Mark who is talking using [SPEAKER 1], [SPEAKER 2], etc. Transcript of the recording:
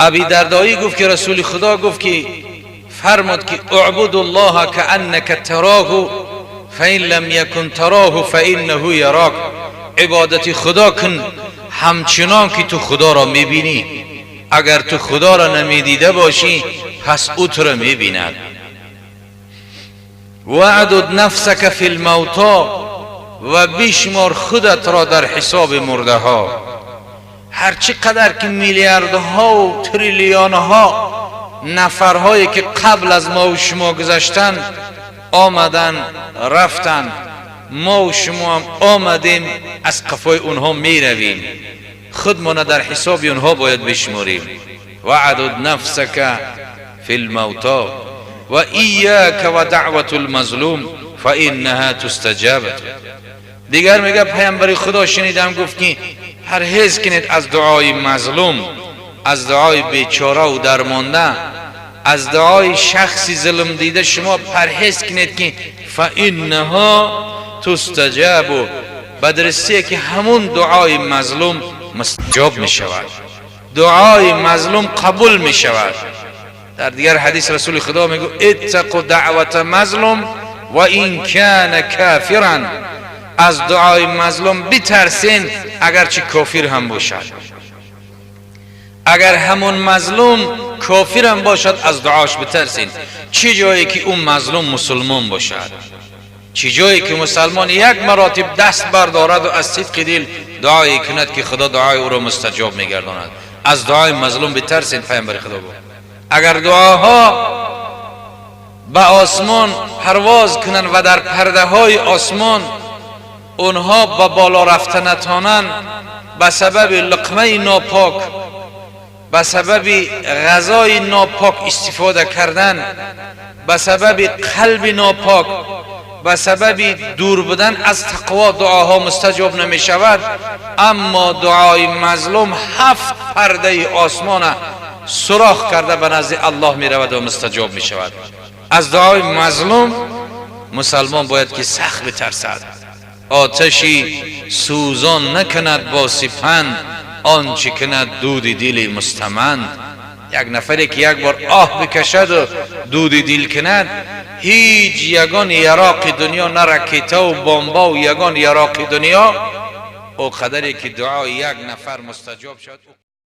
[SPEAKER 1] Аби Дардоӣ гуфт ки Расули Худо гуфт ки фармуд ки اعبد الله كأنك تراه فإن لم يكن تراه فإنه يراك. عبادت خدا کن همچنان که تو خدا را میبینی. اگر تو خدا را نمیدیده باشی پس او تو را میبیند. وعدد نفسك فی الموتی، و بشمار خودت را در حساب مرده ها. هرچی قدر که میلیاردها و تریلیون ها نفرهایی که قبل از ما و شما گذشتن، آمدن، رفتن، ما و شما هم آمدیم، از قفای اونها میرویم، خودمان در حساب اونها باید بشماریم. وعدد نفسك فی الموتی و ایاک و دعوت المظلوم فانها تستجاب. دیگر میگه پیامبر خدا شنیدم گفت که پرهیز کنید از دعای مظلوم، از دعای بیچاره و درمانده، از دعای شخصی ظلم دیده شما پرهیز کنید که فانها تستجاب، بدرستی که همون دعای مظلوم مستجاب می شود، دعای مظلوم قبول می شود. در دیگر حدیث رسول خدا میگو اتقوا دعوت مظلوم و این کان کافرا. از دعای مظلوم بترسین اگرچه کافر هم باشد. اگر همون مظلوم کافر هم باشد از دعاش بترسین، چه جایی که اون مظلوم مسلمان باشد، چه جایی که مسلمان یک مراتب دست بردارد و از صدق دل دعای کند که خدا دعای او را مستجاب میگرداند. از دعای مظلوم بترسین. پیامبر خدا گفت اگر دعاها به آسمان پرواز کنند و در پرده های آسمان اونها به بالا رفته نتانند، به سبب لقمه ناپاک، به سبب غذای ناپاک استفاده کردن، به سبب قلب ناپاک، به سبب دور بودن از تقوا دعاها مستجاب نمی شود. اما دعای مظلوم هفت پرده آسمان سوراخ کرده به نزد الله می رود و مستجاب می شود. از دعای مظلوم مسلمان باید که سخت بترسد. آتشی سوزان نکند با سپند، آنچه کند دود دل مستمند. یک نفری که یک بار آه بکشد و دود دل کند، هیچ یگان یراق دنیا، نه رکیته و بمبا و یگان یراق دنیا او قدری که دعای یک نفر مستجاب شد.